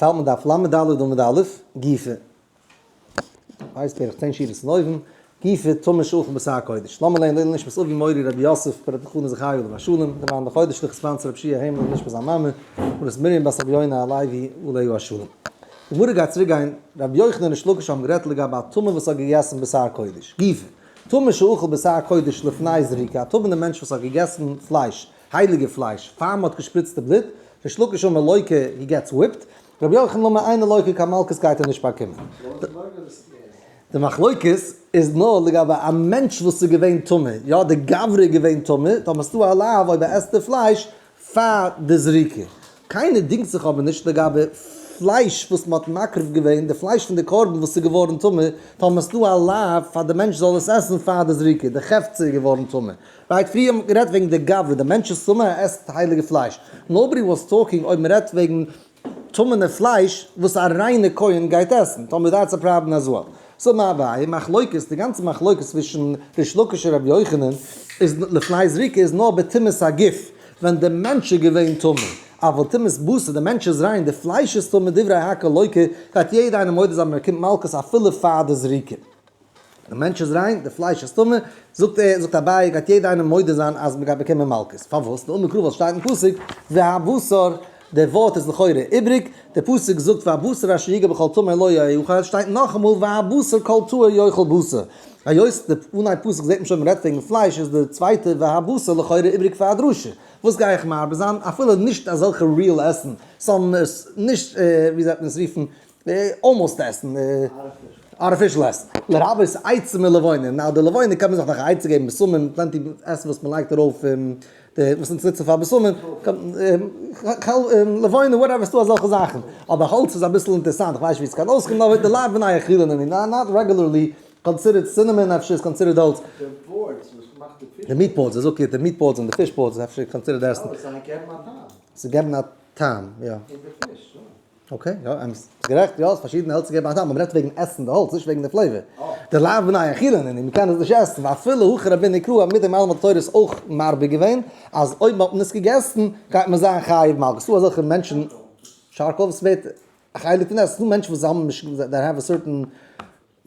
יעצט האלט מען דף לד עמוד א', גופא. ווייסט בערך צען שורות פון אויבן, גופא טמא שאכל בשר קודש. לאמיר לערנען לעילוי נשמת אבי מורי רבי יוסף ברבי חנן זכרי' עליו השלום, דער מאן דחודש לכ' ספאנסער רבי שיע העמל נשמת זיין מאמע, מרת מרים בת רבי יונה הלוי עליה השלום. די גמרא גייט צוריק גיין, רבי יוחנן און ריש לקיש האבן גערעדט לגבי א טמא וואס האט געגעסן בשר קודש. גופא, טמא שאכל בשר קודש לפני זריקה, א טמא'נער מענטש וואס האט געגעסן פלייש הייליגע פלייש, פאר מ'האט געשפריצט די בלוט, ריש לקיש אמר לוקה, he gets whipped, רבי יוחנן אמר אינו לוקה קיין מלקות גייט ער נישט באקומען. די מחלוקת איז נאר לגבי א מענטש וואס איז געווען טמא, יא די גברא איז געווען טמא, טאמער ס'דא א לאו אויב ער עסט די פלייש פאר די זריקה. קיינער דינגט זיך אבער נישט לגבי פלייש וואס מ'האט מקריב געווען, די פלייש פון די קרבן וואס איז געווארן טמא, טאמער ס'דא א לאו פאר די מענטש זאל עס עסן פאר די זריקה, די חפצא איז געווארן טמא. right, פריער האט מען גערעדט וועגן די גברא, די מענטש איז טמא, ער עסט הייליגע פלייש. nobody was talking אויב מען רעדט וועגן טמא'נע פלייש וואס א ריינע כהן גייט עסן, טאמער that's a problem as well. so מה הבעיה? מחלוקת, די גאנצע מחלוקת צווישן ריש לקיש און רבי יוחנן איז לפני זריקה איז נאר בטומאת הגוף, ווען די מענטש איז געווען טמא. אבל טומאת בשר, די מענטש איז ריין, די פלייש איז טמא, דברי הכל לוקה, גייט יעדער איינער מודה זיין מען באקומט מלקות אפילו פאר די זריקה. די מענטש איז ריין, די פלייש איז טמא, זאגט ער, זאגט אביי, גייט יעדער איינער מודה זיין אז מען גייט באקומען מלקות. פארוואס? דאמר קרא ווייל שטייט אין פסוק, והבשר, דער ווארט איז לכאורה איבריג, דער פסוק זאגט והבשר אשר יגע בכל טמא לא יאכל, שטייט נאכאמאל והבשר כל טהור יאכל בשר. היות די אנהייב פסוק זעט מען שוין מען רעדט וועגן פלייש איז די צווייטע והבשר לכאורה איבריג פאר א דרשה. וואס גיי איך מרבה זיין? אפילו נישט אזעלכע real עסן, some נישט ווי זאל מען עס רופן, almost עסן, artificial עסן, לרבות עצים ולבונה, now די לבונה קען מען זיך נאך א עצה געבן בשמים, plenty עסן וואס מען לייגט ארויף די וואס אונז נוצן פאר בשמים, לבונה whatever ס'דא אזעלכע זאכן, אבער האלץ איז אביסל אינטערסאנט, איך ווייס נישט ווי ס'קען אויסקומען אבער די לאו בני אכילה נעמי, not regularly considered cinnamon אפשר איז considered האלץ. די boards וואס מאכט די פיש. די meat boards, איז okay, די meat boards און די fish boards איז אפשר considered עסן. זיי געבן א טעם. זיי געבן א טעם, יא. אין די פיש, יא. okay, יא, אמת. ביסט גערעכט, יא, פארשידענע העלצער געבן א טעם, אבער מ'רעדט וועגן עסן די האלץ, נישט וועגן די flavor. די לאו בני אכילה נינהו, מ'קען עס נישט עסן, ואפילו הכי רבינא קרא, מיט דעם אלעם האט די תורה עס אויך מרבה געווען, אז אויב מ'האט עס געגעסן, גייט מען זיין חייב מלקות. ס'דא אזעלכע מענטשן, charcoal, וואס ווערט א חלק פון עסן, ס'דא מענטשן וואס האבן, they have a certain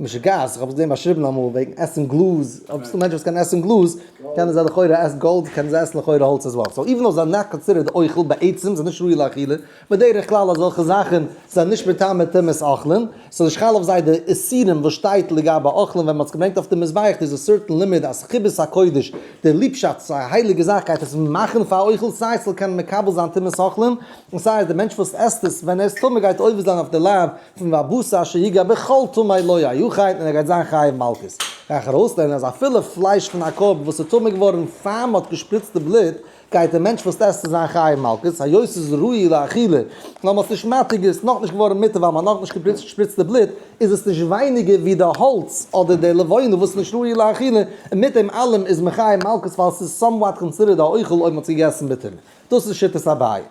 משוגעת, איך האב עס געזען באשריבן אמאל וועגן עסן גלאז, אויב ס'דא מענטשן וואס קענען עסן גלאז, קענען זיי לכאורה עסן גאלד, קענען זיי עסן לכאורה האלץ as well. so even though זיי זענען not considered אוכל בעצם, זיי נישט ראוי לאכילה, בדרך כלל אזעלכע זאכן זענען נישט מטמא טומאת אוכלין, ס'איז נישט חל אויף זיי די איסורים וואס שטייט לגבי אוכלין ווען מ'האט עס געברענגט אויף די מזבח, there's a certain לימוד אז חיבת הקודש, די ליבשאפט צו א הייליגע זאך גייט עס מאכן פאר אוכל סיי ס'זאל קענען מקבל זיין טומאת אוכלין, און סיי אז די מענטש וואס עסט עס ווען ער איז טמא גייט עובר זיין אויף די לאו פון והבשר אשר יגע בכל טמא לא יאכל און ער גייט זיין חייב מלקות. גיי איך ארויסלערנען אז אפילו פלייש פון א קרבן וואס איז טמא געווארן פאר מען האט געשפריצט די בלוט, גייט דער מענטש וואס עסט עס זיין חייב מלקות, היות עס איז ראוי לאכילה, נאר מען האט עס נישט מתיר געווען, עס איז נאכנישט געווארן מותר ווייל מען האט נאכנישט געשפריצט די בלוט, איז עס נישט ווייניגער ווי די האלץ אדער די לבונה וואס איז נישט ראוי לאכילה, און מיט דעם אלעם איז מען חייב מלקות ווייל עס איז somewhat considered א אוכל אויב מען האט עס געגעסן בטומאה. דאס איז שיטת אביי.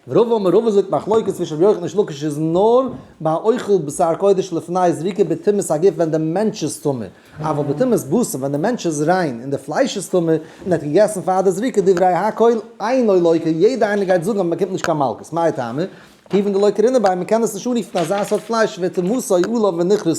רבא אמר רבא זאגט מחלוקת צווישן רבי יוחנן און ריש לקיש איז נאר ביי אוכל בשר קודש לפני זריקה בטומאת הגוף ווען די מענטש איז טמא, אבל בטומאת בשר ווען די מענטש איז ריין און די פלייש איז טמא און ער האט געגעסן פאר די זריקה דברי הכל אינו לוקה יעדע איינער גייט זאגן אז מען באקומט נישט קיין מלקות מאי טעמא כיוון דלא קרינא ביה מען קען עס נישט אנרופן אזא סארט פלייש וטומאתו עליו ונכרתה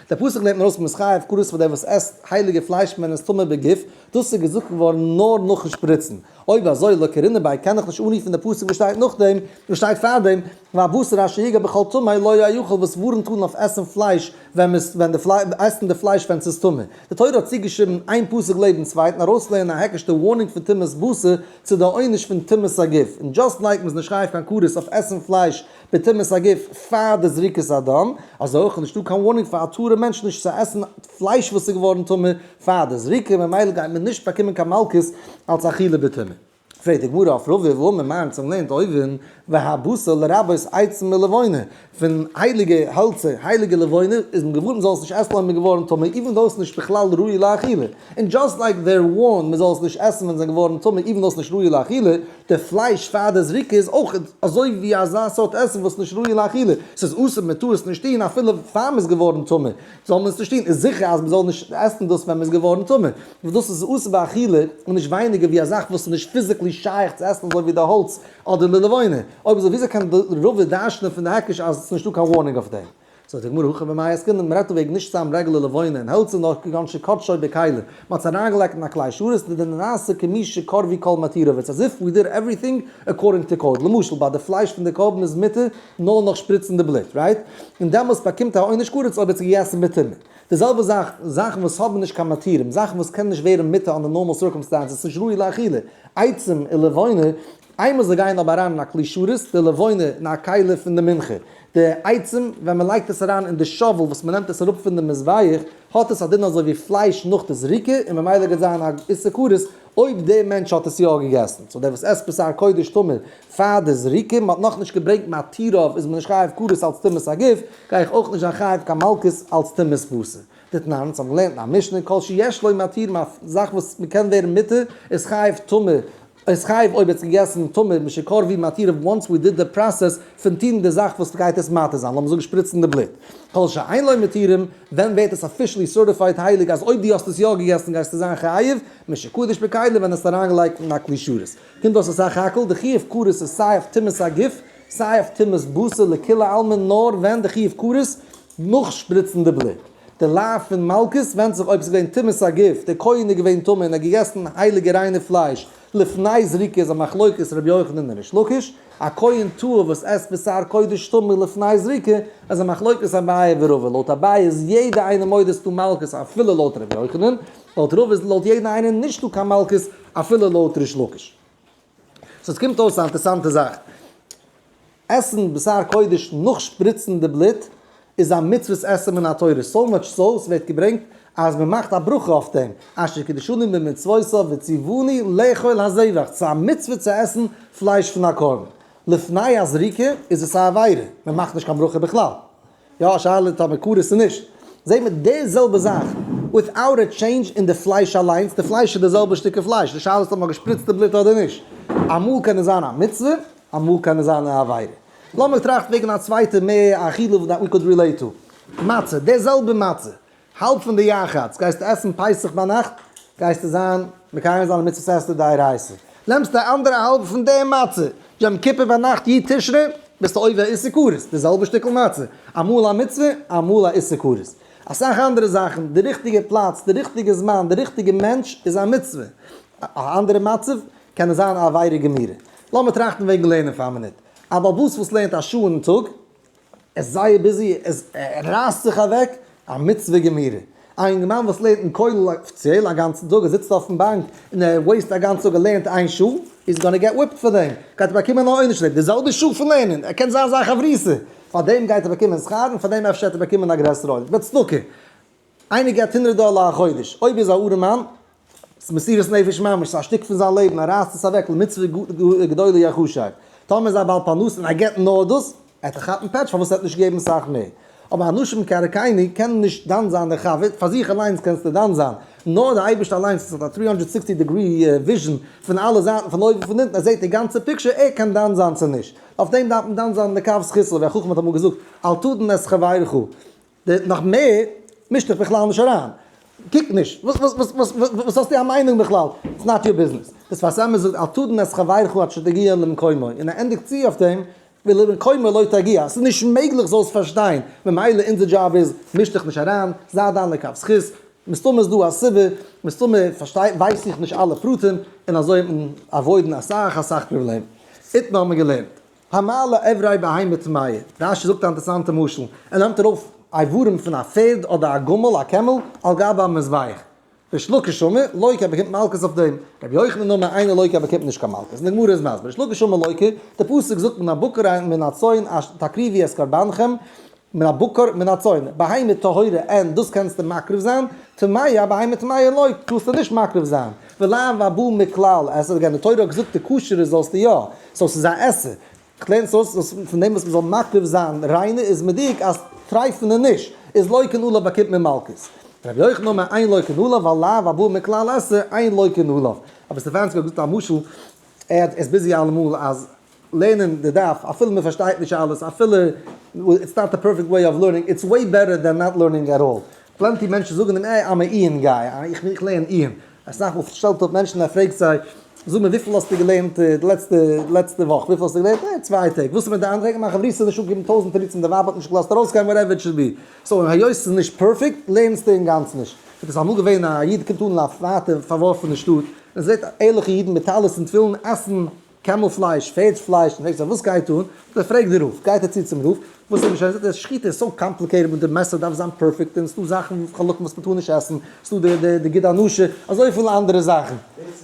דער פסוק לערנט מען ארויס מען איז חייב כרת פאר דער וואס עסט הייליגע פלייש ווען עס איז טמא בגוף דאס איז געזאגט געווארן נאר נאכן שפריצן. אויב אזוי לא קרינא ביה קען איך נישט אנרופן די פסוק וואס שטייט נאכדעם, וואס שטייט פארדעם, והבשר אשר יגע בכל טמא לא יאכל וואס ווארנט אן אויף עסן פלייש ווען מ'איז ווען די פליי עסן די פלייש ווען ס'איז טמא. די תורה האט צוגעשריבן איין פסוק לעבן צווייטן ארויסלערנען א היקש די warning פון טומאת בשר צו די עונש פון טומאת הגוף. און just like מ'איז נישט חייב קיין כרת אויף עסן פלייש בטומאת הגוף פאר די זריקת הדם, אזוי אויך איז נישטא קיין warning פאר א טהור'ע מענטש נישט צו עסן פלייש וואס איז געווארן טמא פאר די זריקה, ממילא גייט מען נישט באקומען קיין מלקות אלס אכילה בטומאה. פרעגט די גמרא אויף רבא והאמר מר אונז האבן געלערנט אויבן והבשר לרבות עצים ולבונה, פון הייליגע העלצער, הייליגע לבונה, איז מען געווארנט מען זאל עס נישט עסן אויב מען איז געווארן טמא, even though עס איז נישט בכלל ראוי לאכילה, און just like they're warned מען זאל עס נישט עסן ווען זיי זענען געווארן טמא even though עס איז נישט ראוי לאכילה. די פלייש פאר די זריקה איז אויך אזוי ווי אזא סארט עסן וואס נישט ראוי לאכילה, ס'איז אסור מען טאר עס נישט טון אפילו פאר מ'איז געווארן טמא זאל מען עס נישט טון, איז זיכער אז מ'זאל נישט עסן דאס ווען מ'איז געווארן טמא, וואס דאס איז אסור באכילה און נישט ווייניגער ווי א זאך וואס איז נישט physically שייך צו עסן אזוי ווי די האלץ אדער די לבונה, אויב אזוי וויאזוי קען רבא דרש'נען פון די היקש אז עס איז נישטא קיין warning אויף דעם? זאגט די גמרא הכא במאי עסקינן, מען רעדט דא וועגן נישט סתם רעגולער לבונה און העלצער נאר כגון שקדשו בכלי, מען האט עס אריינגעלייגט אין א כלי שרת דנעשה כמי שקרבו כל מתיריו, it's as if we did everything according to code, למשל ביי די פלייש פון די קרבן איז מותר נאר נאך שפריצן די בלוט, right? און דעמאלס באקומט א עונש כרת אויב ער האט עס געגעסן בטומאה. די זעלבע זאך, זאכן וואס האבן נישט קיין מתירים, זאכן וואס קענען נישט ווערן מותר under normal circumstances, ס'נישט ראוי לאכילה, עצים און לבונה, איינמאל זיי גייען אבער אריין אין א כלי שרת, די לבונה אין א כלי פון די מנחה, די עצים ווען מען לייגט עס אריין אין די shovel וואס מען נעמט עס אראפ פון די מזבח, האט עס א דין אזוי ווי פלייש נאך די זריקה, און ממילא גייט זיין א איסור כרת אויב דער מענטש האט עס יא געגעסן. so דער וואס עסט בשר קודש טמא פאר די זריקה, מען האט נאכנישט געברענגט מתיריו איז מען נישט חייב כרת אלץ טומאת הגוף, גיי איך אויך נישט זיין חייב קיין מלקות אלץ טומאת בשר. דתנן, אונז האבן געלערנט אין א משנה, כל שיש לו מתירים א זאך וואס מען קען ווערן מותר איז חייב טמא, איז חייב אויב ער האט געגעסן טמא משקרבו מתיריו once we did the process פון טון די זאך וואס גייט עס מתיר זיין, לאמיר זאגן שפריצן די בלוט. כל שאין לו מתירים, ווען ווערט עס officially certified הייליג אז אויב דו האסט עס יא געגעסן גייסטו זיין חייב, משקדש בכלי ווען עס אריינגעלייגט אין א כלי שרת. קומט אויס א סך הכל, די חיוב כרת איז סיי אויף טומאת הגוף, סיי אויף טומאת בשר לכולי עלמא נאר ווען די חיוב כרת נאך שפריצן די בלוט. די לאו פון מלקות ווענדט זיך אויב עס איז געווען טומאת הגוף, דער כהן איז געווען טמא און ער האט געגעסן הייליגע ריינע פלייש לפני זריקה איז א מחלוקת רבי יוחנן און ריש לקיש, א כהן טהור וואס עסט בשר קודש טמא לפני זריקה איז א מחלוקת אביי ורבא, לויט אביי איז יעדע איינער מודה ס'דא מלקות אפילו לויט רבי יוחנן, לויט רבא איז לויט יעדן איינעם נישטא קיין מלקות אפילו לויט ריש לקיש. so עס קומט אויס א אינטערסאנטע זאך. עסן בשר קודש נאך שפריצן די בלוט איז א מצוות עשה מן התורה, so much so ס'ווערט געברענגט אז מ'מאכט א ברכה אויף דעם, אשר קדשנו במצוותיו וציוונו לאכול הזבח, ס'איז א מצוה צו עסן פלייש פון א קרבן. לפני הזריקה איז עס א עבירה, מ'מאכט נישט קיין ברכה בכלל. יא, א שאלה טאמער כרת צו נישט. זעהט מען די זעלבע זאך without a change אין די פלייש אליינס, די פלייש איז די זעלבע שטיקל פלייש, די שאלה איז טאמער מ'האט געשפריצט די בלוט אדער נישט. אמאל קען עס זיין א מצוה, אמאל קען עס זיין א עבירה. לאמיר טראכטן וועגן א צווייטע מער אכילה that we could relate to. מצה, די זעלבע מצה, האלב פון די יחץ, גייסטו עסן פסח ביינאכט, גייסטו זיין מקיים זיין א מצוות עשה דאורייתא. נעמסט די אנדערע האלב פון די מצה, יום כיפור ביינאכט י' תשרי, ביסטו עובר איסור כרת, די זעלבע שטיקל מצה, אמאל א מצוה, אמאל א איסור כרת. אסאך אנדערע זאכן, די ריכטיגע פלאץ, די ריכטיגע זמן, די ריכטיגע מענטש איז א מצוה. א אנדערע מצב קען עס זיין א עבירה גמורה. לאמיר טראכטן וועגן לערנען פאר א מינוט. א בעל הבית וואס לערנט א שעה אין טאג, ער איז זייער busy, ער רייסט זיך אוועק, א מצוה גמורה. א אינגערמאן וואס לערנט אין כולל אפיציעל א גאנצן טאג, ער זיצט אויפן באנק און ער waste ט א גאנצן טאג, ער לערנט איין שעה, he's gonna get whipped פאר דעם, גייט ער באקומען א עונש פאר דעם, די זעלבע שעה פון לערנען, ער קען זיין זיין חברותא, פאר דעם גייט ער באקומען שכר און פאר דעם אפשר וועט ער באקומען א גרעסערע עונש, but צדקה, איינער געבט הונדרעט דאלער א חודש, אויב איז א ארעמאן, ס'איז מסירות נפש ממש, ס'איז א שטיק פון זיין לעבן, ער רייסט עס אוועק למצוה גדולה יחשב. טאמער איז א בעל פרנסה און ער געבט נאר דאס, ער וועט כאפן פעטש פארוואס ער האט נישט געגעבן סאך מער. אבער אנשים כערכינו קענען נישט דן זיין דער חבר, פאר זיך אליינס קענסטו דן זיין, נאר דער אייבערשטער אליינס וואס האט א 360 degree vision פון אלע זייטן פון אויבן פון אונטן, ער זעט די גאנצע picture, ער קען דן זיין צו נישט. אויף דעם דארף מען דן זיין לכף זכות, ווי א חכם האט אמאל געזאגט, אל תדן את חברך. די נאך מער מיש דיך בכלל נישט אריין. קוק נישט. וואס וואס וואס וואס וואס האסטו א מיינונג בכלל? it's not your business. דאס שפת אמת זאגט אל תדן את חברך עד שתגיע למקומו און ער ענדיגט צו אויף דעם ולמקומו לא תגיע. ס'איז נישט מעגליך זאלסט פארשטיין. ממילא אונזער דזשאב איז מיש דיך נישט אריין, זיי דיין לכף זכות. מסתמא איז דא א סיבה, מסתמא פארשטיי ווייס איך נישט אלע פרטים, און אזוי וועט מען avoid ן אסאך אסאך פראבלעמען. איתמר האבן מיר געלערנט. המעלה אברי בהמה טמאה, רש"י זאגט א אינטערעסאנטע משל, ער נעמט ארויף איברים פון א פערד אדער א גמל, א camel, על גבי המזבח. ריש לקיש אמר, לוקה, ער באקומט מלקות אויף דעם. רבי יוחנן אמר, אינו לוקה, ער באקומט נישט קיין מלקות. און די גמרא איז מסביר, ריש לקיש אמר לוקה, די פסוק זאגט מן הבקר מן הצאן תקריבו את קרבנכם, מן הבקר מן הצאן, בהמה טהורה אין, דאס קענסטו מקריב זיין, טמאה, בהמה טמאה לא, טארסטו נישט מקריב זיין, ולאו הבא מכלל עשה, again די תורה האט געזאגט די כשר'ע זאלסטו יא, so ס'איז א עשה, כ'לערן עס אויס פון דעם וואס מ'זאל מקריב זיין ריינע איז מדויק אז טרייפענע נישט, איז לוקין עליו באקומט מען מלקות. רבי יוחנן אמר אין לוקין עליו ווייל לאו הבא מכלל עשה, אין לוקין עליו. אבער סטעפאנסקי האט געזאגט א משל. ער איז busy אלעמאל אז לערנען די דף, אפילו מען פארשטייט נישט אלעס, אפילו it's not the perfect way of learning, it's way better than not learning at all. Plenty מענטשן זאגן אים, אה, I'm a עיון guy, איך לערן עיון. אסאך מאל שטעלט אפ מענטשן און ער פרעגט זיי, זאג מיר וויפיל האסטו געלערנט די לעצטע לעצטע וואך, וויפיל האסטו געלערנט? אה, 2 טעג. וואס איז מיט די אנדערע טעג? מיין חברותא האט נישט אפגעגעבן טויזנט תירוצים, די ווייב האט נישט געלאזט ארויסגיין, whatever it should be. So היות ס'איז נישט perfect, לערנסטו אינגאנצן נישט. עס איז אמאל געווען א איד קומט אן אין א ווייטע פארווארפענע שטאט, און זעט ערליכע אידן מיט טלית און תפילין עסן קעמל פלייש, פערד פלייש, און פרעגט זיי וואס גייט אן? ער פרעגט די רב, גייט ער צו צום רב, וואס איז געשען? זאגט ער, שחיטה איז so complicated מיט די מעסער דארף זיין perfect, און ס'דא זאכן חלקים וואס מ'טאר נישט עסן, ס'דא די די די גיד הנשה, אזויפיל אנדערע זאכן.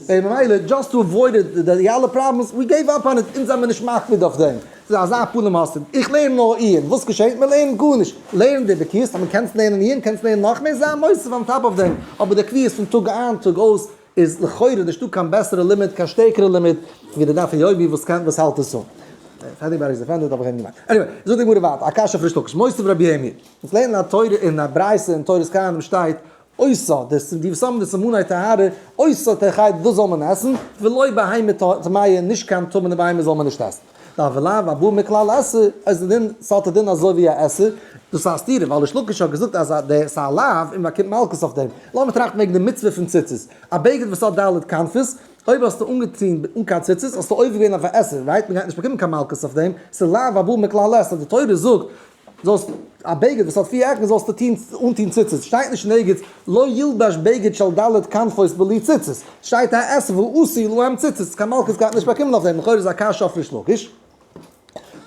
און ממילא just to avoid די אלע problems, we gave up on it, אונז זעמיר נישט מקפיד אויף דעם. ס'איז אזא פנים האסטו, איך לערן נאר עיון, וואס געשעט? מ'לערנט גארנישט. לערן די בקיאות, אז מ'קענסט לערנען עיון, קענסט לערנען נאך מער, זיי מוסיף on top אויף דעם, אבער די קביעות פון טאג איין טאג אויס איז לכאורה נישטא קיין בעסערע לימוד, קיין שטערקערע לימוד, ווי די דף היומי וואס קען וואס האלט עס אן. If anybody is offended האב איך אים געמיינט. Anyway, זאגט די גמרא ווייטער, א קשיא אויף ריש לקיש, מותיב רבי ירמי'. אונז לערנען א תורה אין א ברייתא אין תורת כהנים שטייט, אותה, די וואס האבן די סימני טהרה, אותה תאכל, דאס זאל מען עסן, ולא בהמה טמאה, נישט קיין טמא'נע בהמה זאל מען נישט עסן. ולאו הבא מכלל עשה, איז די דין, ס'האט א דין אזוי ווי א עשה, דאס איז א סתירה, ווייל ריש לקיש האט געזאגט אז די ס'איז א לאו און באקומט מלקות אויף דעם. לאמיר טראכטן וועגן די מצוה פון ציצית. א בגד וואס האט ד' כנפות, אויב האסטו אנגעטון אן קיין ציצית האסטו עובר געווען אויף א עשה, right? מ'גייט נישט באקומען קיין מלקות אויף דעם, ס'איז לאו הבא מכלל עשה, די תורה זאגט זאלסט א בגד וואס האט פיר עקן זאלסטו טון אנטון ציצית, שטייט נישט נערגעץ לא ילבש בגד של ד' כנפות בלי ציצית, שטייט א עשה ועשו להם ציצית, קיין מלקות גייט נישט באקומען אויף דעם, לכאורה איז א קשיא אויף ריש לקיש.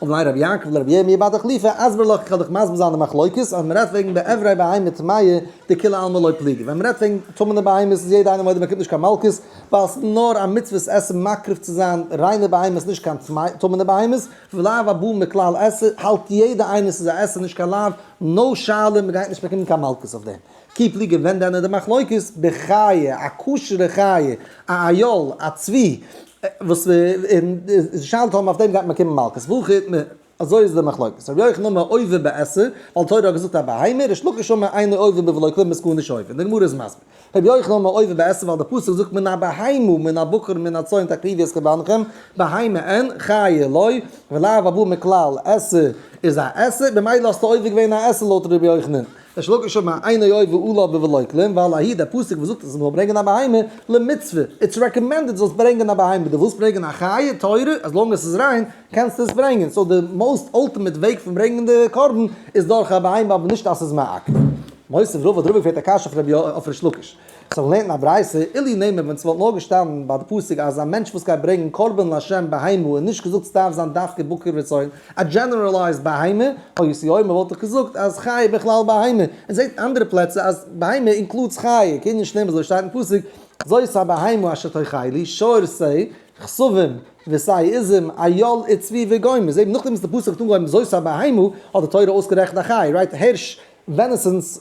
אמר ליה רבי יעקב לרבי ירמי' בר תחליפא, אסבר לך איך וועל דיך מסביר זיין די מחלוקת, אז מען רעדט וועגן באיברי בהמה טמאה דכולי עלמא לא פליגי, ווען מען רעדט וועגן טמא'נע בהמות איז יעדער איינער מודה מען באקומט נישט קיין מלקות, ווייל עס איז נאר א מצוות עשה מקריב צו זיין ריינע בהמות נישט קיין טמא'נע בהמות, ולאו הבא מכלל עשה, האלט יעדער איינער ס'איז א עשה נישט קיין לאו, no שאלה מ'גייט נישט באקומען קיין מלקות אויף דעם. כי פליגי ווען דען איז די מחלוקת? בחיה, א כשר'ע חיה, א איל, א צבי, וואס איז שאלה האבן אויף דעם גייט מען באקומען מלקות, והכא איתמר, אזוי איז די מחלוקת. רבי יוחנן אמר עובר בעשה, ווייל תורה האט געזאגט א בהמה, ריש לקיש אמר אינו עובר בבלא כלום איז גארנישט עובר, און די גמרא איז מסביר. רבי יוחנן אמר עובר בעשה ווייל די פסוק זאגט מן הבהמה מן הבקר מן הצאן תקריבו את קרבנכם, בהמה אין, חיה לא, ולאו הבא מכלל עשה איז א עשה, במילא האסטו עובר געווען א עשה לויט רבי יוחנן. ריש לקיש אמר אינו עובר עליו בבלא כלום ווייל אהי' דער פסוק וואס זאגט אז מ'זאל ברענגען א בהמה למצוה, it's recommended זאלסט ברענגען א בהמה, דו ווילסט ברענגען א חיה טהורה, as long as ס'איז ריין, קענסטו עס ברענגען, so די most ultimate וועג פון ברענגען די קרבן איז דורך א בהמה אבער נישט אז ס'איז מעכב. מותיב רבא האט רבא געפרעגט א קשיא אויף ריש לקיש. סאו מ'לערנט אין א ברייתא, אילו נאמר ווען ס'וואלט נאר געשטאנען ביי די פסוק אז א מענטש וואס גייט ברענגען קרבן לה' בהמה און נישט געזאגט ס'דארף זיין דווקא בקר וצאן, א generalized בהמה, הייתי אומר וואלט איך געזאגט אז חיה בכלל בהמה, און זעט אין אנדערע פלעצער אז בהמה includes חיה, כענין שנאמר אזוי שטייט אין פסוק, זאת הבהמה אשר תאכלו, שור שה, כשבים, ושה עזים, איל וצבי וגומר, זעט נאכדעם וואס די פסוק האט אנגעהויבן זאת הבהמה, האט די תורה אויסגערעכנט א חיה, right, הערש, venisons,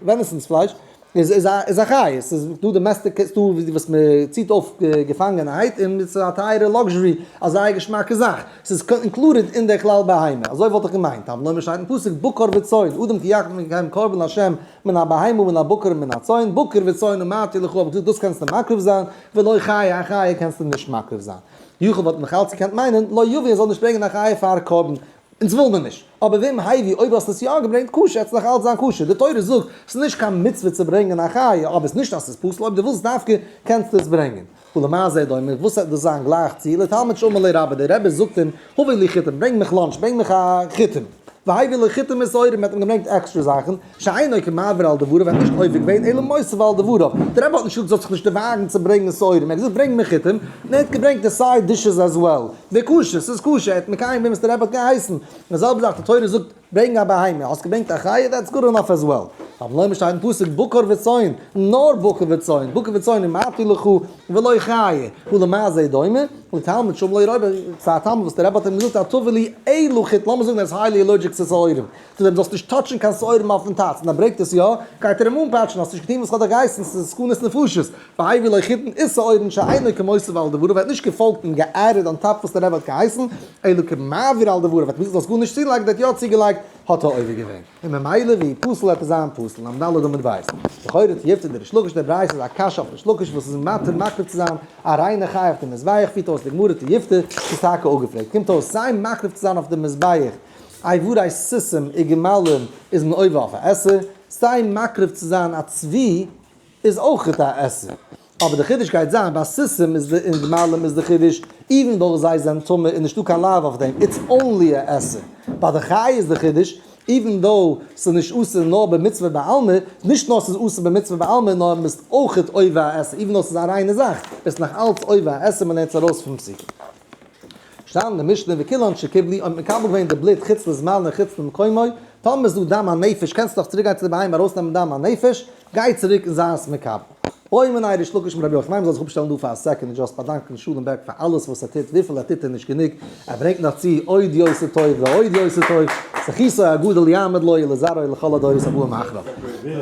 venisons פלייש, איז איז א איז א חיה, ס'איז דא domestic, ס'איז דא וואס מען ציט אויף געפאנגענערהייט, און ס'איז א טייערע luxury, א זייער געשמאקע זאך, ס'איז included אין די כלל בהמה, אזוי וואלט איך געמיינט, אבל לומר שטייט אין פסוק בקר וצאן, אדם כי יקריב מכם קרבן לה' מן הבהמה ומן הבקר ומן הצאן, בקר וצאן אמרתי לך, האב איך געזאגט דאס קענסטו מקריב זיין, ולא חיה, א חיה קענסטו נישט מקריב זיין. יכול וואלט מען נאך אלץ געקענט מיינען, לא יביא ער זאל נישט ברענגען א חיה פאר קרבן, אונז וויל מען נישט. אבער ואם הביא אויב האסטו עס יא געברענגט כשר עט עס נאך אלץ זיין כשר. די תורה זאגט ס'איז נישט קיין מצוה צו ברענגען א חיה, אבער ס'איז נישט אז ס'איז פסול, אויב דו ווילסט דווקא קענסטו עס ברענגען. ולמה זה דומה, וואס וועט דאס זיין גלייך צו, לתלמיד שאמר ליה רבו, דער רבי זאגט אים, הבא לי חיטים, ברענג מיך lunch, ברענג מיך א חיטים. והביא לו חיטים ושעורים, מען האט אים געברענגט עקסטרע זאכן, שאינו כמעביר על דבריו, ער האט נישט עובר געווען, אלא מוסיף על דבריו. דער רבי האט נישט געזאגט זאלסט זיך נישט דערוואגן צו ברענגען שעורים, ער האט געזאגט ברענג מיר חיטים, און ער האט געברענגט די side dishes as well. וכשר, ס'איז כשר, ער האט מקיים געווען וואס דער רבי האט געהייסן. די זעלבע זאך, די תורה זאגט, ברענג א בהמה, האסט געברענגט א חיה, that's good enough as well. אבער לומר שטייט אין פסוק בקר וצאן, נאר בקר וצאן, בקר וצאן אמרתי לך ולא חיה, הא למה זה דומה, לתלמיד שאמר לו רבו, צו א תלמיד וואס דער רבי האט אים געזאגט אל תביא לי אלא חיט, לאמיר זאגן ער איז highly allergic צו שעורים, צו דעם זאלסט נישט touch ן קיין שעורים אויפן טאץ, און ער ברענגט עס יא, גייט ער אים אנפאטשן, האסט נישט געטון וואס כ'האב דיך געהייסן, ס'איז סכנת נפשות, והביא לו חיטין ושעורים שאינו כמוסיף על דבריו, ער האט נישט געפאלגט און גע add ד on top וואס דער רבי האט געהייסן, אלא כמעביר על דבריו, ער האט געזאגט זאלסט גארנישט צולייגן, ער האט יא צוגעלייגט. האט ער עובר געווען, און ממילא והוא פסול וועט עס זיין פסול, נ ד עמוד ב'. לכאורה תיובתא דריש לקיש דער ברייתא איז א קשיא אויף ריש לקיש וואס איז מתיר מקריב צו זיין א ריינע חיה אויף די מזבח, פירט אויס די גמרא תיובתא, ס'איז טאקע אפגעפרעגט, קומט אויס סיי מקריב צו זיין אויף די מזבח איברי סוסים וגמלים איז מען עובר אויף א עשה, סיי מקריב צו זיין א צבי איז אויכעט א עשה. אבער די חידוש גייט זיין ביי סוסים איז די און גמלים איז די חידוש even though זיי זענען טמא איז נישטא קיין לאו אויף דעם it's only א עשה. ביי די חיה איז די חידוש even though ס'איז נישט אסור נאר במצוה בעלמא, נישט נאר ס'איז אסור במצוה בעלמא נאר מ'איז אויכעט עובר א עשה even though ס'איז א ריינע זאך ביסט נאך אלץ עובר א עשה מ'לערנט עס ארויס פון פסוק. שטאנען די משנה וכולן שקיבלו אויב מקבל געווען די בלוט חוץ לזמנו און חוץ למקומו, טאמער איז דא דם הנפש קענסטו דאך צוריק גיין צו די בהמה ארויסנעמען דם הנפש, גיי צוריק און זיי עס מקבל. בעי מיניה ריש לקיש מרבי יוחנן, כ'מיין מ'זאל זיך אפשטעלן דא פאר א second און just באדאנקן שלום בערג פאר אלעס וואס ער טוט, וויפיל ער טוט איז נישט גענוג, ער ברענגט נאך צו עוד יותר טוב ועוד יותר טוב, זכותו הגדול יעמוד לו ולזרעו לכל הדורות הבאים אחריו.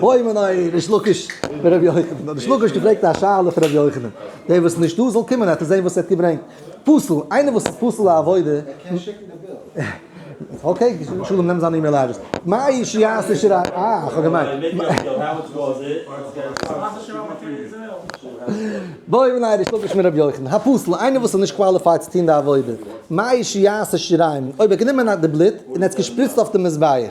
בעי מיניה ריש לקיש מרבי יוחנן, האט ריש לקיש געפרעגט א שאלה פון רבי יוחנן, דער וואס איז נישט דא זאל קומען ער וועט זען וואס ער האט געברענגט. פסול, איינער וואס איז פסול לעבודה. ער קען שיקן די bill. Okay, שלום נעם זיין email address. מאי שיעשה שיריים, אה, איך האב געמיינט. בעי מיניה ריש לקיש מרבי יוחנן, הפסול, איינער וואס איז נישט qualified צו טון די עבודה. מהו שיעשה שיריים, אויב ער האט גענומען די בלוט און ער האט עס געשפריצט אויף די מזבח.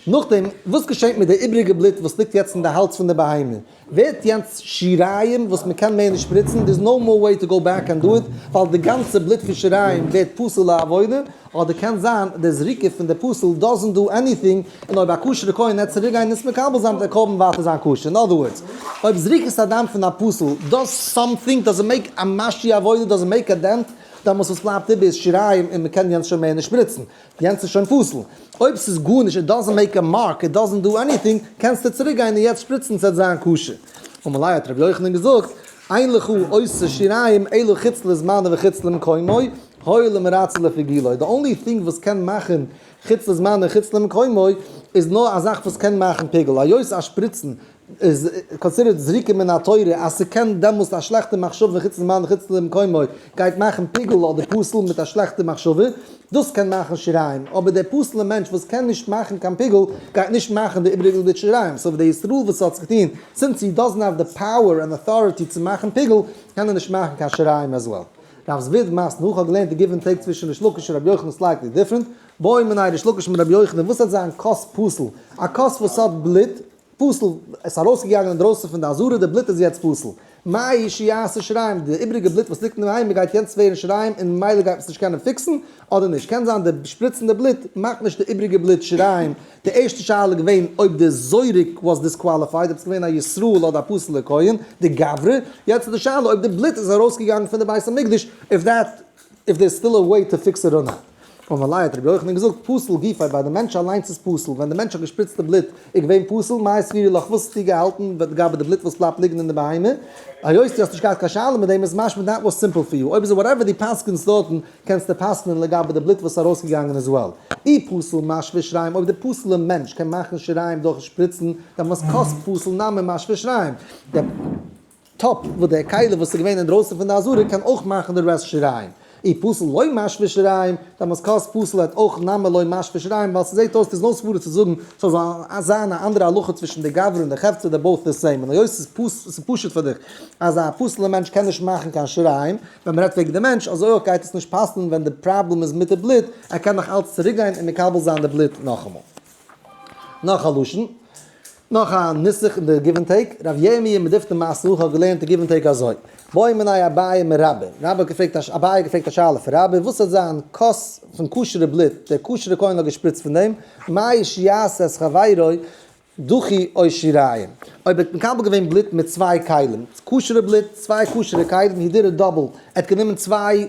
נאכדעם, וואס געשענט מיט די איבריגע בלוט וואס ליגט יעצט אין די האלז פון די בהמה? ווערט יענץ שיריים וואס מען קען מער נישט שפריצן, there's no more way to go back and do it, ווייל די גאנצע בלוט פון שיריים ווערט פסול לעבודה, אדער קען זיין די זריקה פון די פסול doesn't do anything, און אויב א כשר'ע כהן וועט צוריק גיין און עס מקבל זיין וועט דער קרבן ווייטער זיין כשר, אין other words, אויב זריקת הדם פון א פסול does something, does it make א משהו עבודה, does it make a dent, דעמאלס וואס בלייבט איבער איז שיריים און מען קען יענץ שוין מער נישט שפריצן. יענץ איז שוין פסול. אויב ס'איז גארנישט, it doesn't make a mark, it doesn't do anything, קענסטו צוריק גיין און יעצט שפריצן ס'וועט זיין כשר. אמר ליה האט רבי יוחנן געזאגט, אין לך עושה שיריים אלא חוץ לזמנו וחוץ למקומו, הואיל ומרצה לפיגולו. די only thing וואס קען מאכן חוץ לזמנו און חוץ למקומו איז נאר א זאך וואס קען מאכן פיגול. היות א שפריצן איז considered זריקה מן התורה אז ס'קען דעמאלסט א שלעכטע מחשבה חוץ לזמנו חוץ למקומו גייט מאכן פיגול אדער פסול מיט א שלעכטע מחשבה, דאס קען מאכן שיריים, אבער דער פסול'ע מענטש וואס קען נישט מאכן קיין פיגול גייט נישט מאכן די איבעריגע בלוט שיריים, so ווי דער ישראל וואס האט עס געטון, since he doesn't have the power and authority צו מאכן פיגול, קען ער נישט מאכן קיין שיריים as well. רב זביד מתני הכי האט געלערנט די give and take צווישן ריש לקיש און רבי יוחנן slightly different, בעי מיניה ריש לקיש מרבי יוחנן וואס וועט זיין כוס פסול? א כוס וואס האט בלוט פסול, עס איז ארויסגעגאנגען אינדרויסן פון די עזרה, די בלוט איז יעצט פסול. מהו שיעשה שיריים, די איבריגע בלוט וואס ליגט אין די בהמה גייט יעצט ווערן שיריים און ממילא גייט מען עס נישט קענען fix ן, אדער נישט? קען זיין די שפריצן די בלוט מאכט נישט די איבריגע בלוט שיריים, די ערשטע שאלה איז געווען אויב די זורק was disqualified, אויב עס איז געווען א ישראל אדער א פסול'ער כהן, די גברא, יעצט איז די שאלה אויב די בלוט איז ארויסגעגאנגען פון די בית המקדש, if that if there still a way to fix it or not. אמר ליה האט רבי יוחנן געזאגט, פסול גופיה ביי די מענטש אליינס איז פסול, ווען די מענטש האט געשפריצט די בלוט איז געווען פסול, מאי סבירא לך וואס האסטו געהאלטן לגבי די בלוט וואס בלייבט ליגן אין די בהמה, היות דו האסט נישט געהאט קיין שאלה מיט דעם איז משמע that was simple for you, אויב איז whatever דו פסק'נסט דארטן קענסטו פסק'נען לגבי די בלוט וואס איז ארויסגעגאנגען as well. אי פסול משווה שיריים אויב די פסול'ע מענטש קען מאכן שיריים דורכן שפריצן, דעמאלס כוס פסול נמי משווה שיריים. טאפ וואס דער כלי וואס איז געווען אינדרויסן פון די עזרה קען אויך מאכן די rest שיריים. אי פסול לא משווה שיריים, דעמאלס כוס פסול האט אויך נמי לא משווה שיריים, ווייל ס'זעט אויס ס'איז נאר סברה צו זאגן ס'זאל זיין א אנדערע הלכה צווישן די גברא און די חפצא they're both the same, און היות ס'איז פשוט פאר דיך אז א פסול'ע מענטש קען נישט מאכן קיין שיריים ווען מ'רעדט וועגן די מענטש, אזוי אויך גייט עס נישט פאסן ווען די פראבלעם איז מיט די בלוט, ער קען נאך אלץ צוריקגיין און מקבל זיין די בלוט נאכאמאל. נאך א לשון. נאך א נוסח אין די give and take, רב ירמי' מדיפתי מתני הכי האט געלערנט די give and take אזוי, בעי מיניה אביי מרבה, רבה האט געפרעגט א אביי האט געפרעגט א שאלה פון רבה, וואס וועט זיין כוס פון כשר'ע בלוט, דער כשר'ע כהן האט געשפריצט פון דעם, מהו שיעשה את חברו דכי או שיריים, אויב ער האט מקבל געווען בלוט מיט צוויי כלים, כשר'ע בלוט, צוויי כשר'ע כלים, he did a double, ער האט גענומען צוויי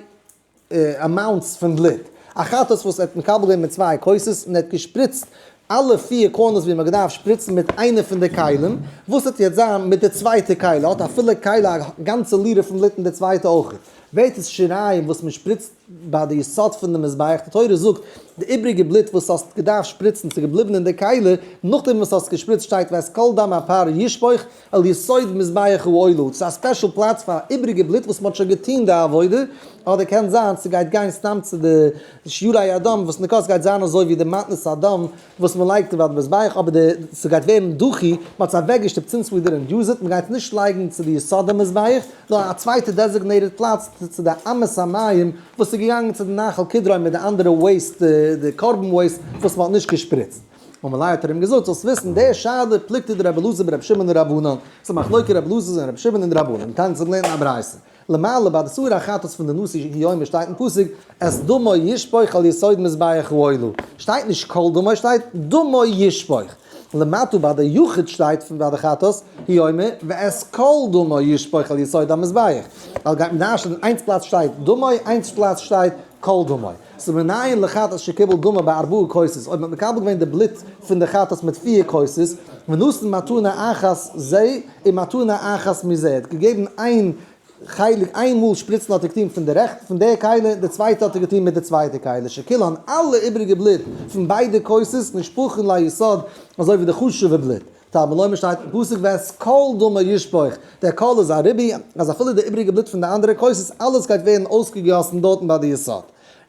amounts פון בלוט. א חטאת וואס ער האט מקבל געווען מיט צוויי כוסות און ער האט געשפריצט אלע פיר corners ווי מען האט געדארפט שפריצן מיט איינע פון די כלים, וואס וועט יעצט זיין מיט די צווייטע כלי? האט א פולע כלי א גאנצע ליטער פון בלוט אין די צווייטע אויך. ווערט עס שיריים וואס מען שפריצט ביי די יסוד פון די מזבח, די תורה זאגט די איבריגע בלוט וואס האסט געדארפט שפריצן ס'איז געבליבן אין די כלי, נאכדעם וואס האסט געשפריצט שטייט ואת כל דם הפר ישפוך על יסוד מזבח העולה, ס'איז א special פלאץ פאר איבריגע בלוט וואס מ'האט שוין געטון די עבודה, אדער קען זיין ס'גייט גיין סתם צו די שיורי הדם וואס נקאס גייט זיין אזוי ווי די מתנת הדם וואס מ'לייגט ביי די מזבח אבער די ס'גייט ווערן דחי, מ'האט עס אוועקגעשטופט since we didn't use it, מ'גייט נישט לייגן צו די יסוד המזבח, נאר א צווייטע designated פלאץ צו די אמת המים וואס איז געגאנגען צו די נחל קדרון מיט די אנדערע waste, די קרבן waste וואס מ'האט נישט געשפריצט. אמר ליה האט ער אים געזאגט, זאלסט וויסן, די שאלה פלוגתא דרבי אלעזר ברבי שמעון און רבנן, ס'איז א מחלוקה רבי אלעזר און רבי שמעון און די רבנן, תניא זיי האבן געלערנט אין א ברייתא. למעלה ביי די שעיר החטאת פון די נשיא הוא אומר שטייט אין פסוק את דמו ישפוך על יסוד מזבח העולה, שטייט נישט כל דמו שטייט דמו ישפוך, למטה ביי די יחיד שטייט פון ביי די חטאת הוא אומר ואת כל דמו ישפוך על יסוד המזבח, ווייל גייט מען דרש'נען איינס פלאץ שטייט דמו איינס פלאץ שטייט כל דמו. ס'איז מנין לחטאת שקיבל דמה בארבעה כוסות, אויב מ'האט מקבל געווען די בלוט פון די חטאת מיט פיר כוסות, ונתן מתנה אחת זה ומתנה אחת מזה, ער האט געגעבן איין חלק, איין מאל שפריצן האט ער געטון פון די רעכטע פון די כלי, די צווייטע האט ער געטון מיט די צווייטע כלי, שכולן, אלע איבריגע בלוט פון ביידע כוסות נשפכין ליסוד, אזוי ווי די חשוב'ע בלוט. תלמוד לומר שטייט אין פסוק ואת כל דמה ישפוך, דער כל איז א ריבוי, אז אפילו די איבריגע בלוט פון די אנדערע כוסות, אלעס גייט ווערן אויסגעגאסן דארטן ביי די יסוד.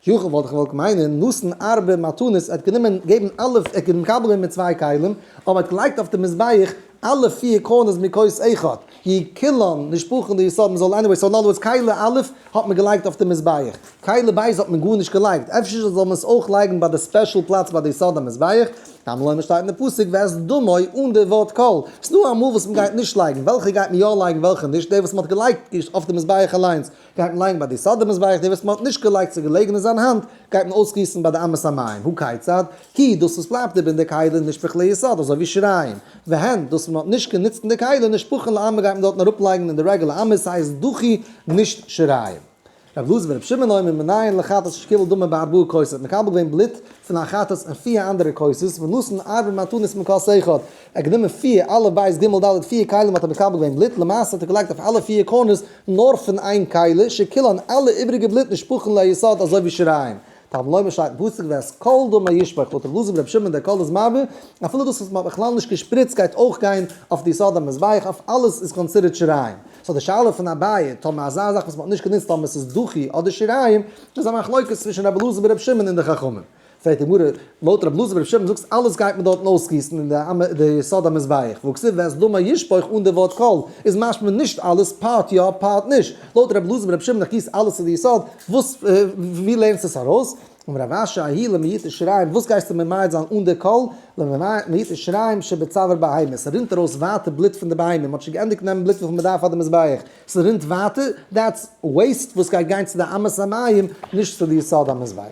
יכול וואלט איך געוואלט מיינען, נתן ארבע מתנות, ער האט גענומען געבן אלע, ער האט מקבל געווען מיט צוויי כלים, אבער ער האט געלייגט אויף די מזבח אלע פיר corners מכוס אחד, יהיו כולן נשפכין ליסוד מ'זאל anyway, so in other words כלי א' האט מען געלייגט אויף די מזבח, כלי ב' האט מען גארנישט געלייגט, אפשר זאל מען עס אויך לייגן ביי די special פלאץ ביי די יסוד המזבח, תלמוד לומר שטייט אין די פסוק ואת דמו אן די ווארט כל, ס'דא אמאל וואס מ'גייט נישט לייגן, וועלכע גייט מען יא לייגן וועלכע נישט, די וואס מ'האט געלייגט אויף די מזבח אליינס גייט מען לייגן ביי די יסוד המזבח, די וואס מ'האט נישט געלייגט ס'איז געלעגן אין זיין האנט גייט מען אויסגיסן ביי די אמת המים, הא כיצד? כי דאס וואס בלייבט איבער אין די כלי נשפך ליסוד אזוי ווי שיריים, והן דאס וואס מ'האט נישט גענוצט אין די כלי נשפכין לאמה גייט מען דארטן אראפלייגן אין די רעגולער אמה, ס'הייסט דחי נישט שיריים. רב אלעזר ברב שמעון אומר מנין לחטאת שקיבל דמה בארבעה כוסות, מקבל געווען בלוט פון א חטאת אין פיר אנדערע כוסות, ונתן ארבע מתנות מכוס אחד, ער האט גענומען פיר, א' ב' ג' ד', פיר כלים האט ער מקבל געווען בלוט, למעשה האט ער געלייגט אויף אלע פיר corners נאר פון איין כלי, שכולן אלע איבריגע בלוט נשפכין ליסוד אזוי ווי שיריים. תלמוד לומר שטייט אין פסוק ואת כל דמה ישפוך, לויט רב אלעזר ברב שמעון דער כל איז מרבה, אפילו דאס וואס מען האט בכלל נישט געשפריצט גייט אויך גיין אויף די יסוד המזבח, אויף אלעס איז considered שיריים. so די שאלה פון אביי, טאמער אזא זאך וואס מ'האט נישט גענוצט טאמער ס'איז דחי אדער שיריים, איז א מחלוקת צווישן רבי אלעזר ברבי שמעון און די חכמים. פרעגט די גמרא, לויט רבי אלעזר ברבי שמעון זאגסט אלעס גייט מען דארטן אויסגיסן אין די יסוד המזבח, והכתיב ואת דמה ישפוך אן די ווארט כל, איז משמע נישט אלעס, part יא part נישט. לויט רבי אלעזר ברבי שמעון איך גיס אלעס צו די יסוד, וואס ווי לערנסטו עס ארויס? אמר רב אשי ההיא למעוטי שיריים, וואס גייסטו ממעט זיין אן די כל, למעוטי שיריים שבצוואר בהמה, ס'רינט ארויס ווייטער בלוט פון די בהמה, מ'האט שוין געענדיגט נעמען בלוט וויפיל מ'דארף פאר די מזבח, ס'רינט ווייטער, that's waste וואס גייט גיין צו די אמת המים, נישט צו די יסוד המזבח.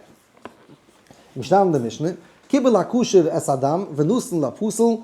געשטאנען אין די משנה, קיבל הכשר את הדם ונתן לפסול, ער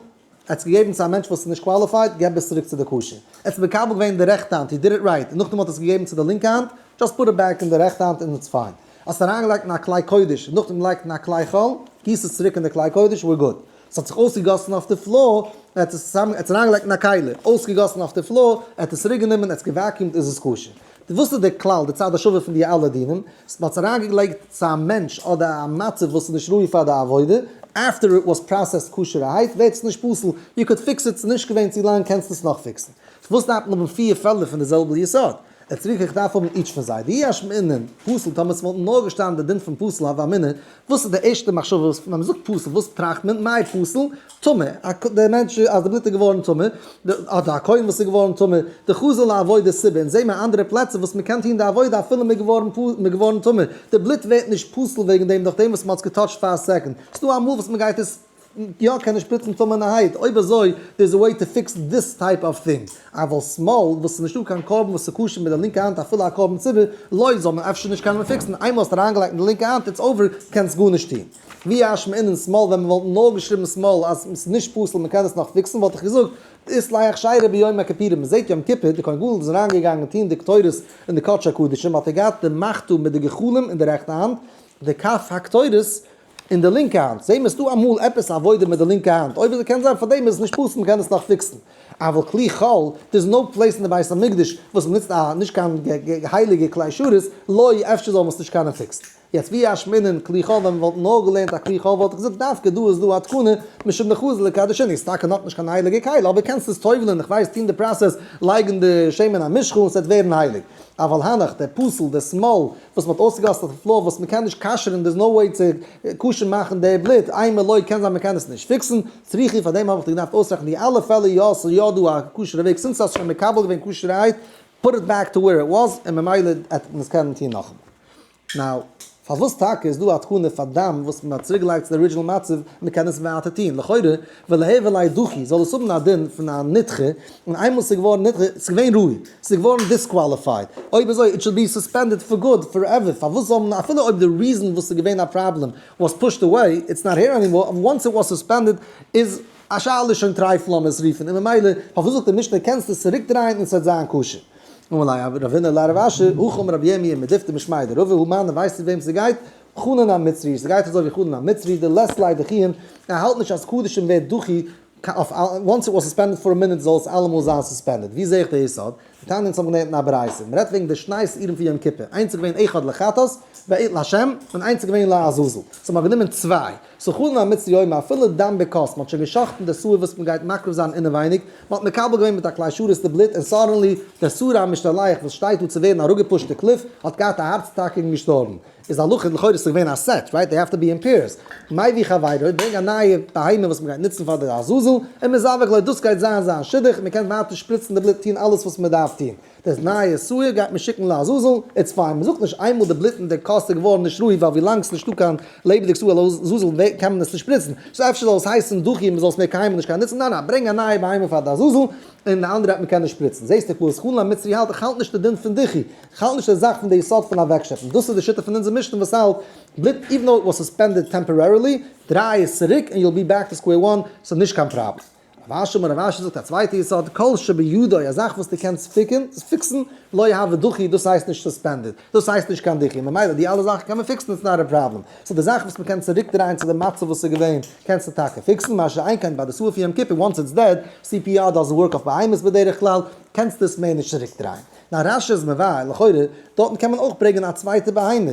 האט עס געגעבן צו א מענטש וואס איז נישט qualified, געב עס צוריק צו די כשר. ער האט עס מקבל געווען אין די רעכטע האנט, he did it right, און נאכדעם האט ער עס געגעבן צו די לינקע האנט, just put it back אין די רעכטע האנט און it's fine. האסט אריינגעלייגט אין א כלי קודש און נאכדעם געלייגט אין א כלי חול, גיס עס צוריק אין די כלי קודש, we're good. עס האט זיך אויסגעגאסן אויף די floor, ער האט עס צוזאמען, ער האט עס אריינגעלייגט אין א כלי, אויסגעגאסן אויף די floor, ער האט עס צוריק גענומען, ער האט עס גע vacuum ט איז עס כשר. וואס איז די כלל, די צד השווה פון די אלע דינים? מען האט עס אריינגעלייגט צו א מענטש אדער א מצב וואס איז נישט ראוי פאר די עבודה, after it was processed כשר'ערהייט ווערט עס נישט פסול, you could fix it, ס'איז נישט געווען צו לאנג קענסט עס נאך fix ן. וואס דארף מען האבן פיר פעלער פון די זעלבע יסוד? וצריכא איך דארף האבן each פון זיי. דאי אשמעינן פסול טאמער ס'וואלט נאר געשטאנען די דין פון פסול הוה אמינא, וואס איז די ערשטע מחשבה וואס ווען מ'זאגט פסול וואס טראכט מען? מאי פסול? טמא, די מענטש אז די בלוט איז געווארן טמא, אדער א כהן וואס איז געווארן טמא, דחזי לעבודה סיבה, אונז זעהן מיר אנדערע פלעצער וואס מ'קען טון די עבודה אפילו מ'איז געווארן מ'איז געווארן טמא, די בלוט ווערט נישט פסול וועגן דעם נאכדעם וואס מ'האט עס גע touch ט פאר א second, ס'דא אמאל וואס מ'גייט עס יא קען נישט שפריצן טמא'נערהייט, אויב אזוי there is a way to fix this type of thing, אבל שמאל וואס איז נישטא קיין קרבן וואס איז כשר מיט די לינקע האנט אפילו א קרבן ציבור, לא זאל מען אפשר נישט קענען fix ן, איינמאל האסט אריינגעלייגט מיט די לינקע האנט it's over קענסט גארנישט טון. ואי אשמעינן שמאל ווען מען וואלט נאר געשריבן שמאל אז עס איז נישט פסול מען קען עס נאך fix ן וואלט איך געזאגט דאית ליה אכשרה ביום הכיפורים מען זעט יום כיפור די כהן גדול איז אריינגעגאנגען טון די קטורת אין די קדשי הקדשים האט ער געהאט די מחתה מיט די גחלים אין די רעכטע האנט די כף הקטורת. אין די לינקע האנט, זעהן מיר ס'דא אמאל עפעס א עבודה מיט די לינקע האנט, אויב עס קען זיין פאר דעם איז עס נישט פסול מ'קען עס נאך fix ן, אבל כלי חול, there's no place אין די בית המקדש וואס מ'נוצט א נישט קיין הייליגע כלי שרת, לא אפשר זאל מען עס נישט קענען fix ן. יעצט ואי אשמעינן כלי חול ווען מ'וואלט נאר געלערנט א כלי חול וואלט איך געזאגט דווקא דא איז דא א תקנה משום דחזי לקדשינהו, ס'איז טאקע נאכנישט קיין הייליגע כלי אבער קענסט עס טובל'ען איך ווייס טון די process לייגן די שמן המשחה און ס'וועט ווערן הייליג. אבל הנך, דער פסול, דער שמאל, וואס מ'האט אויסגעגאסן אויפן floor וואס מ'קען נישט כשר'ן there's no way צו כשר מאכן די בלוט, אימא לא קען זיין מ'קען עס נישט fix ן, צריכי פאר דעם האב איך דיר געדארפט אויסרעכענען די אלע פעלער יא ס'איז יא דא א כשר'ע וועג since האסט שוין מקבל געווען כשר'הייט put it back to where it was און ממילא עט מען עס קענען טון נאכאמאל. Now, פארוואס טאקע איז דא א תקנה פאר דם וואס מען האט צוריק געלייגט צו די original מצב, מען קען עס ווייטער טון? לכאורה, וליהוי ליה דחי, זאל עס האבן א דין פון א נדחה, און איינמאל ס'איז געווארן נדחה, ס'איז געווען ראוי, ס'איז געווארן disqualified, אויב אזוי, it should be suspended for good, forever, פארוואס זאל מען, אפילו אויב די reason וואס ס'איז געווען א פראבלעם was pushed away, it's not here anymore, once it was suspended, איז א שאלה שוין טרייף לאמיר עס רופן, און ממילא, פארוואס זאגט די משנה קענסט עס צוריק דרייען און ס'וועט זיין כשר? אמר ליה רבינא לרב אשי, הכי אמר רבי ירמי' מדיפתי משמיה דרבא, הא מני ווייסטו וועם ס'גייט? חנן המצרי, ס'גייט אזוי ווי חנן המצרי, דלית ליה דחויין, ער האלט נישט אז קדשים ווערט דחי אויף once it was suspended for a minute זאל עס אלעמאל זיין suspended, ווי זעה איך די יסוד? דתניא אונז האבן געלערנט אין א ברייתא, מ'רעדט וועגן די שני שעירים פון יום כיפור, איינס איז געווען אחד לחטאת להשם, און איינס איז געווען לעזאזל, so מ'האט גענומען צוויי, so חנן המצרי אומר אפילו דם בכוס, מ'האט שוין גע'שחט'ן די שעיר וואס מ'גייט מקריב זיין אינעווייניג, מ'האט מקבל געווען מיט א כלי שרת די בלוט און suddenly דער שעיר המשתלח וואס שטייט דא צו ווערן אראפגע push ט די cliff האט געהאט א הארץ אטאקע און געשטארבן. איז הלכה לכאורה איז געווען א set, right? They have to be in pairs. מביא חברו, ברענג א נייע בהמה וואס מ'גייט נוצן פאר די לעזאזל, און מזווג לו דאס גייט זיין זיין שידוך, מ'קען ווייטער שפריצן די בלוט טון אלעס וואס מ'דארף טון. דאס נייע שעיר גייט מען שיקן לעזאזל, it's fine, מען זאגט נישט איינמאל די בלוט אין די כוס איז געווארן נישט ראוי ווייל ווילאנג ס'נישטא קיין לעבעדיג שעיר לעזאזל קען מען עס נישט שפריצן, so אפשר זאל עס הייסן דחי און מען זאל עס מער קיינמאל נישט קענען נוצן, ניין ניין ברענג א נייע בהמה פאר די עזאזל און די אנדערע וועט מען קענען שפריצן, זעסטו קלאר אז חנן המצרי האלט איך האלט נישט די דין פון דחי, איך האלט נישט די זאך פון די יסוד פון אוועקשעפן, דאס איז די שיטה פון אונזער משנה וואס האלט בלוט even though it was suspended temporarily, דריי עס צוריק און you'll be back to square one, ס'איז נישט קיין פראבלעם. רב אשי אמר רב אשי זאגט א צווייטע יסוד, כל שבידו, א זאך וואס דו קענסט fix ן, לא הוי דחי, דאס הייסט נישט suspended, דאס הייסט נישט קיין דחי, ממילא די אלע זאכן קען מען fix ן, it's not a problem. So די זאך וואס מען קען צוריק דרייען צו די מצב וואס איז געווען, קענסטו טאקע fix ן, מה שאין כן ביי די שעיר פון יום כיפור, once it's dead, CPR doesn't work אויף בהמות בדרך כלל, קענסטו עס מער נישט צוריק דרייען. נאר רש"י איז מבאר, לכאורה, דארטן קען מען אויך ברענגען א צווייטע בהמה,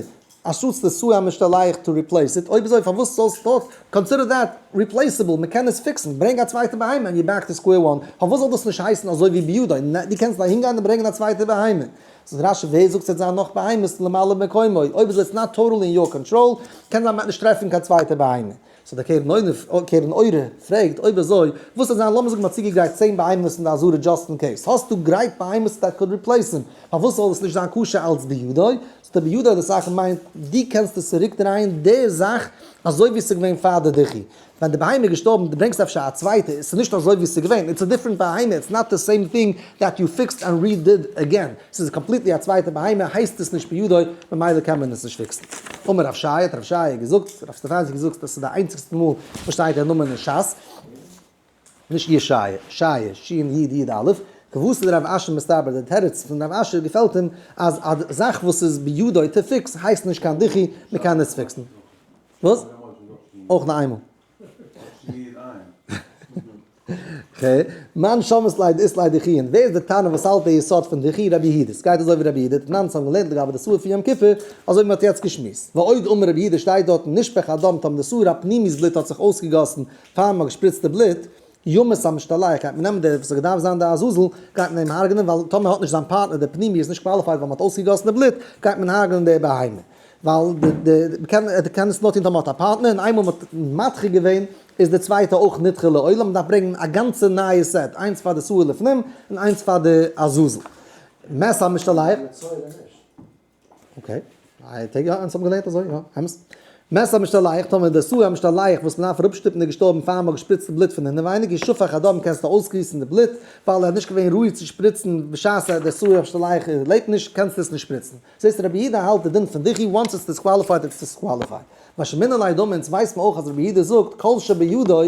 אנשטאטס די שעיר המשתלח to replace it, אויב אזוי פארוואס זאלסטו דארט consider that replaceable, מען קען עס fix ן, ברענג א צווייטע בהמה and you back to square one, פארוואס זאל דאס נישט הייסן אזוי ווי בידו, דו קענסט אהינגיין און ברענגען א צווייטע בהמה. זאגט רש"י ווער זאגט ס'וועט זיין נאך בהמות למלא מקומו, אויב איז it's not totally in your control, קען זיין מ'וועט נישט טרעפן קיין צווייטע בהמה. So דער קרן אורה, קרן אורה פרעגט, אויב אזוי, וואס וועט זיין, לאמיר זאגן מ'האט צוגעגרייט 10 בהמות אין די עזרה just in case, האסטו גרייט בהמות that could replace אים, פארוואס זאל עס נישט זיין כשר אלץ בידו? So די בידו די זאך מיינט, דו קענסט עס צוריקדרייען די זאך אזוי ווי עס איז געווען פאר די דיחוי. ווען די בהמה איז געשטארבן, דו ברענגסט אפשר א צווייטע, עס איז נישט אזוי ווי עס איז געווען, it's a different בהמה, it's not the same thing that you fixed and redid again, עס איז completely א צווייטע בהמה, הייסט עס נישט בידו, ממילא קען מען עס נישט fix ן. אמר רב שעיה, האט רב שעיה געזאגט, רב סטעפאנסקי געזאגט, דאס איז די איינציגסטע מאל וואס שטייט דער נאמען אין שס, נישט ישעיה, שעיה, שין י' י' א', כוותיה דרב אשי מסתבר, דער תירוץ פון רב אשי געפעלט אים, אז א זאך וואס איז בידו to fix הייסט נישט קיין דיחוי, מען קען עס fix ן. וואס? אויך נאר איינמאל. מאן שמעת ליה דאית ליה דחויין, ווער איז די תנא וואס האלט די יסוד פון דיחוי? רבי יהודה, סגייט אזוי ווי רבי יהודה, תנן אונז האבן געלערנט לגבי די שעיר פון יום כיפור, אזוי ווי מ'האט יעצט געשמועסט. ועוד אמר רבי יהודה שטייט דארטן נשפך הדם טאמער די שעיר הפנימי'ס בלוט האט זיך אויסגעגאסן פאר מ'האט געשפריצט די בלוט, יומת המשתלח גייט מען נעמען דער וואס האט געדארפט זיין די עזאזל גייט מען אים הרג'נען ווייל טאמער האט נישט זיין פארטנער דער פנימי איז נישט qualified ווייל מ'האט אויסגעגאסן די בלוט גייט מען הרג'נען די בהמה. ווייל די די מ'קען ער קען עס נאר טון טאמער האט א פארטנער און איינמאל מ'האט מדחה געווען איז די צווייטע אויך נדחה לעולם מ'דארף ברענגען א גאנצע נייע set איינס פאר די שעיר לפנים און איינס פאר די עזאזל. מת המשתלח. Okay. יא, אונז האבן געלערנט אזוי, יא, אמת. מת המשתלח, טאמער די שעיר המשתלח וואס מ'דארף אראפשטופן איז געשטארבן פאר מ'האט געשפריצט די בלוט פון אינעווייניג, ישפך הדם קענסטו אויסגיסן די בלוט, ווייל ער איז נישט געווען ראוי צו שפריצן בשעת דער שעיר המשתלח לעבט נישט, קענסטו עס נישט שפריצן. זעסט רבי יהודה האלט די דין פון דיחוי once it's disqualified it's disqualified. ושמעינן ליה דאמר אונז ווייסט מען אויך אז רבי יהודה זאגט כל שבידו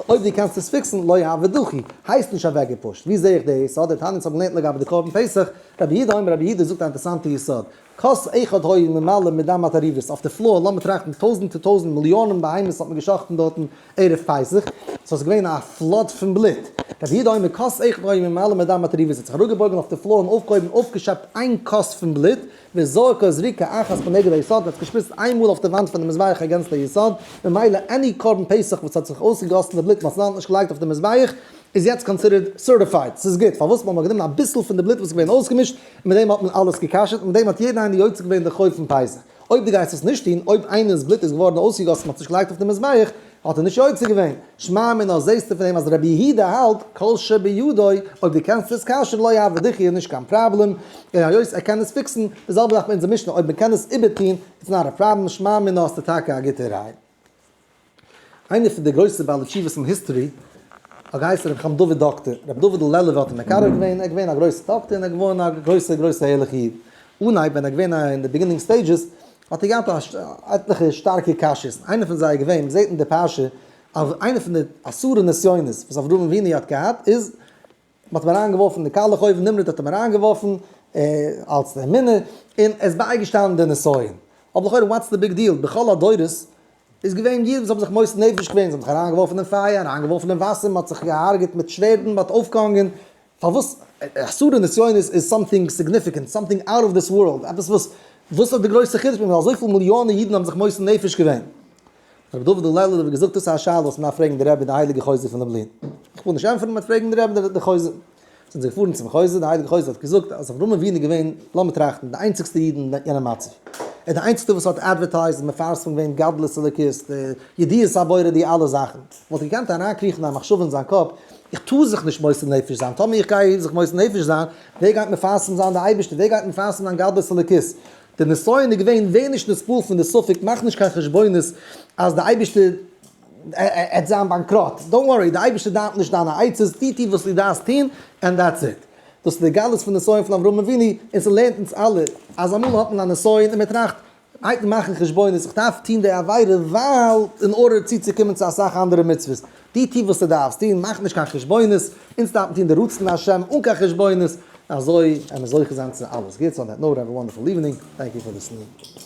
אויב דו קענסט עס fix ן, לא הוי דחי, הייסט נישט אוועקגע push ט. ווי זע איך די יסוד? דער תניא האט געלערנט לגבי די קרבן פסח, רבי יהודה אומר, רבי יהודה זאגט א אינטערעסאנטע יסוד, כוס אחד היה ממלא מדם התערובות, אויף די floor, לאמיר טראכטן, טויזענטער טויזענט מיליאנען בהמות האט מען געשאכטן דארטן ערב פסח, so ס'איז געווען א flood פון בלוט. רבי יהודה אומר, כוס אחד היה ממלא מדם התערובות, האט זיך אראפגעבויגן אויף די floor און אויפגעהויבן אויפגעשעפט איין כוס פון בלוט, וזרקו זריקה אחת כנגד היסוד, האט עס געשפריצט איין מאל אויף די וואנט פון די מזבח against די יסוד, ממילא any קרבן פסח וואס האט זיך אויסגעגאסן די בלוט, מ'האט עס נאכנישט געלייגט אויף די מזבח, איז יעצט considered certified, ס'איז גוט, פארוואס? ווייל מ'האט גענומען אביסל פון די בלוט וואס איז געווען אויסגעמישט, און מיט דעם האט מען אלעס גע'כשר'ט, און מיט דעם האט יעדער איינער יוצא געווען די חוב פון פסח. אויב דו גייסט עס נישט טון, אויב איינער'ס בלוט איז געווארן אויסגעגאסן מ'האט עס נישט געלייגט אויף די מזבח, האט ער נישט יוצא געווען. שמע מינה זעסטו פון דעם אז רבי יהודה האלט כל שבידו, אויב דו קענסט עס כשר'ן לא הוי דחי איז נישט קיין פראבלעם, און היות ער קען עס fix ן, די זעלבע זאך מיט אונזער משנה אויב מ'קען עס איבערטון, it's not a problem, שמע מינה האסטו טאקע א גוטע ראיה. איינער פון די גרויסע בעלי תשובות אין history האט געהייסן רבי חיים דוד דאקטער, רבי דוד'ל לעלובער האט אים מקרב געווען, ער איז געווען א גרויסע דאקטער און ער איז געווארן א גרויסע גרויסע ערליכע איד, אנהייב ווען ער איז געווען אין די beginning stages האט ער געהאט עטליכע שטארקע קשיות, איינע פון זיי איז געווען, מ'זעט אין די פרשה אז איינע פון די עשרה נסיונות וואס אברהם אבינו האט געהאט איז, מ'האט אים אריינגעווארפן אין די קאלעך אויוון, נמרוד האט אים אריינגעווארפן אלס אמונה, און ער איז בייגעשטאנען די נסיון. אבער לכאורה what's the big deal, בכל הדורות איז געווען אידן וואס האבן זיך מוסר נפש געווען, זיי האבן זיך אריינגעווארפן אין פייער, אריינגעווארפן אין וואסער, מ'האט זיך געהארגעט מיט שווערדן, מ'האט אויפגעהאנגען, פארוואס עשרה נסיונות איז something significant, something out of this world, עפעס וואס, וואס איז די גרויסע חידוש ווען אזויפיל מיליאנען אידן האבן זיך מוסר נפש געווען? רבי דוד לעלובער האט געזאגט דאס איז א שאלה וואס מ'דארף פרעגן די רבי די הייליגע חוזה פון לובלין. איך וויל נישט ענטפערן, מ'וועט פרעגן די רבי די חוזה. זענען זיי געפארן צום חוזה, די הייליגע חוזה האט געזאגט אז אברהם אבינו איז געווען, לאמיר טראכטן, די איינציגסטע איד אין יענע מצב. ער איז די איינציגסטע וואס האט advertised און מפרסם געווען גדלות אלוקית, די ידיעת הבורא, די אלע זאכן. וואלט געקענט אריינקריכן א מחשבה אין זיין קאפ, איך טאר זיך נישט מוסר נפש זיין, טאמער איך גיי זיך מוסר נפש זיין, ווער גייט מפרסם זיין די אייבערשטער, ווער גייט מפרסם זיין גדלות אלוקית? די נסיון איז געווען, ווער נישט נתפעל פון די ספק, מאך נישט קיין חשבונות אז די אייבערשטער עט זיין באנקראט, don't worry, די אייבערשטער דארף נישט דיינע עצות, טו טו וואס דו דארפסט טון, and that's it. דאס איז די גדלות פון נסיון פון אברהם אבינו, און ס'לערנט אונז אלע, אז אמאל האט מען א נסיון און מען טראכט, מ'הייבט אן מאכן חשבונות, איך דארף טון די עבירה ווייל in order צוצוקומען צו אסאך אנדערע מצוות. דו טו וואס דו דארפסט טון, מאך נישט קיין חשבונות, אונז דארף מען טון די רצון השם אן קיין חשבונות, אזוי עמיר זוכה זיין צו אלעס גוטס, on that note have a wonderful evening, thank you for listening.